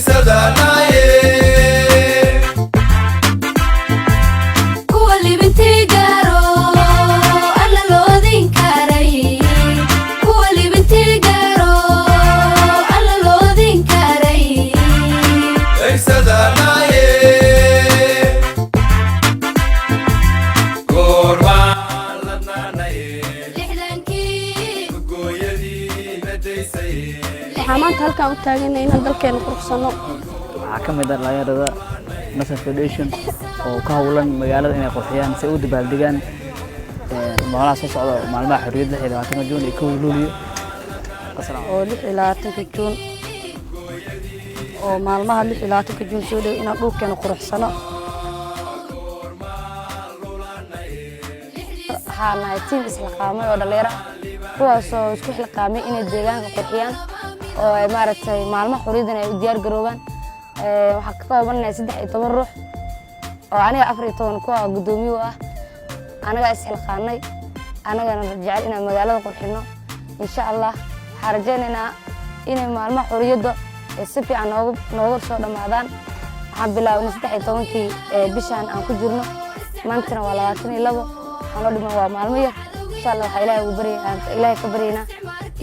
Laysadanaye. Kuwa libintii gaaro alla loodin karay, kuwa libintii gaaro alla loodin karay. Laysadanaye. Goormaan ladnaanaye? 60-kii. Gooyadii na daysaye. Waxaa maanta halkaan u taaganay inaan dalkeena quruxsano. Waxaa ka mid ah dhalinyarada Nasr Foundation oo ka howlan magaalada inay qurxiyaan si ay u dabaaldegaan maalmaha soo socda, maalmaha xorriyadda, 26-ka Juun iyo 1-da Luuliyo. Oo 26-ka Juun, oo maalmaha 26-ka Juun soo dhow, inaan dhulkeena quruxsano. Waxaa nahay team isxilqaamay oo dhalinyaro ah, kuwaasoo isku xilqaamay inay deegaanka qurxiyaan oo ay maaragtay maalmaha xorriyaddan ay u diyaar garoobaan. Waxaa ka koobanahay 13 ruux oo aniga 14 kuwa guddoomiye u ah. Anagaa isxilqaanay, anagana jecel inaan magaalada qurxino. Insha Allah waxaan rajaynaynaa inay maalmaha xorriyadda ay si fiican nooga soo dhammaadaan. Waxaan bilaabnay 13-kii bishaan aan ku jirno, maantana waa 22. Waxaan loo dhiman waa maalmo yar. Insha Allah waxaa Ilaahay ugu baryay, Ilaahay ka baryaynaa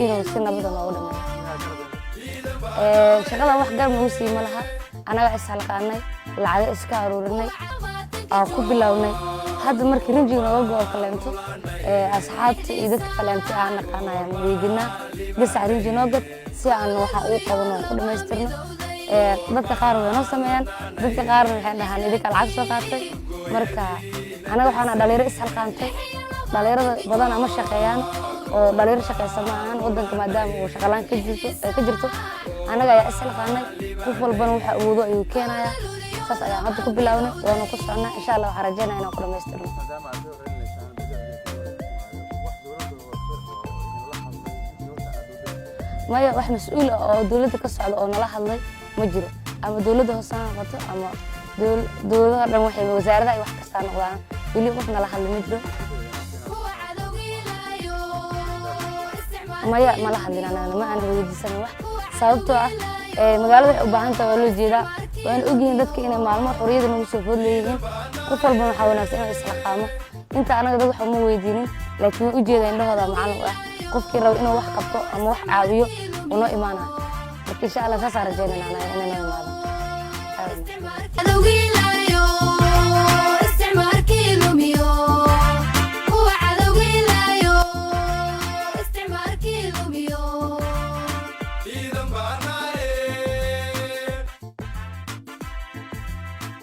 inuu si nabada noogu dhameeyo shaqada. Wax garab nagu sii ma laha, annaga isxilqaanay, lacago iska aruurinay, aan ku bilownay. Hadda markii rinjiga nooga go'o kaleento, asxaabta iyo dadka kaleento aan naqaan ayaan weydiinaa gasac rinji noo gad si aan waxa ugu qabano ku dhamaystirno. Dadka qaar way noo sameeyaan, dadka qaarna waxay dhahaan idinka lacag soo qaatay. Marka anaga waxaana dhalinyaro isxilqaantay. Dhalinyarada badan ma shaqeeyaan oo dhalinyaro shaqeysa ma ahan wadanka, maadaama uu shaqalaan ka jirto ay ka jirto. Anaga ayaa isxilqaanay, qof walbana waxa awoodo ayuu keenayaa. Saas ayaan hadda ku bilownay, waana ku soconaa. Insha Allah waxaan rajeynaya inaan ku dhamaystirno. Maadaama aad soo celinaysaan bilicdii, wax dowladda hoose oo idinla hadlay intii hawshan aad wadeen? Maya, wax mas-uul ah oo dowladda ka socda oo nala hadlay ma jiro, ama dowladda hoose ha noqoto ama dowladaha dhan, waxay wasaaradaha ay wax kastaa noqdaan, weli qof nala hadlay ma jiro. Kuwa cadowgiilayo. Maya, mala hadlin anagana, ma aanan weydiisanin wax, sababtoo ah magaalada waxay u baahan tahay waa loo jeedaa, waana ogyihiin dadka inay maalmo xorriyada nagu soo food leeyihiin. Qof walbana waxaa wanaagsan inuu isxilqaamo. Inta anaga dad wax uma weydiinin, laakiin way ujeeda, indhahooda macallin u ah. Qofkii raba inuu wax qabto ama wax caawiyo uu noo imaanaya. Marka insha Allah saasaan rajaynayna anaga inay noo imaado. Cadowgii.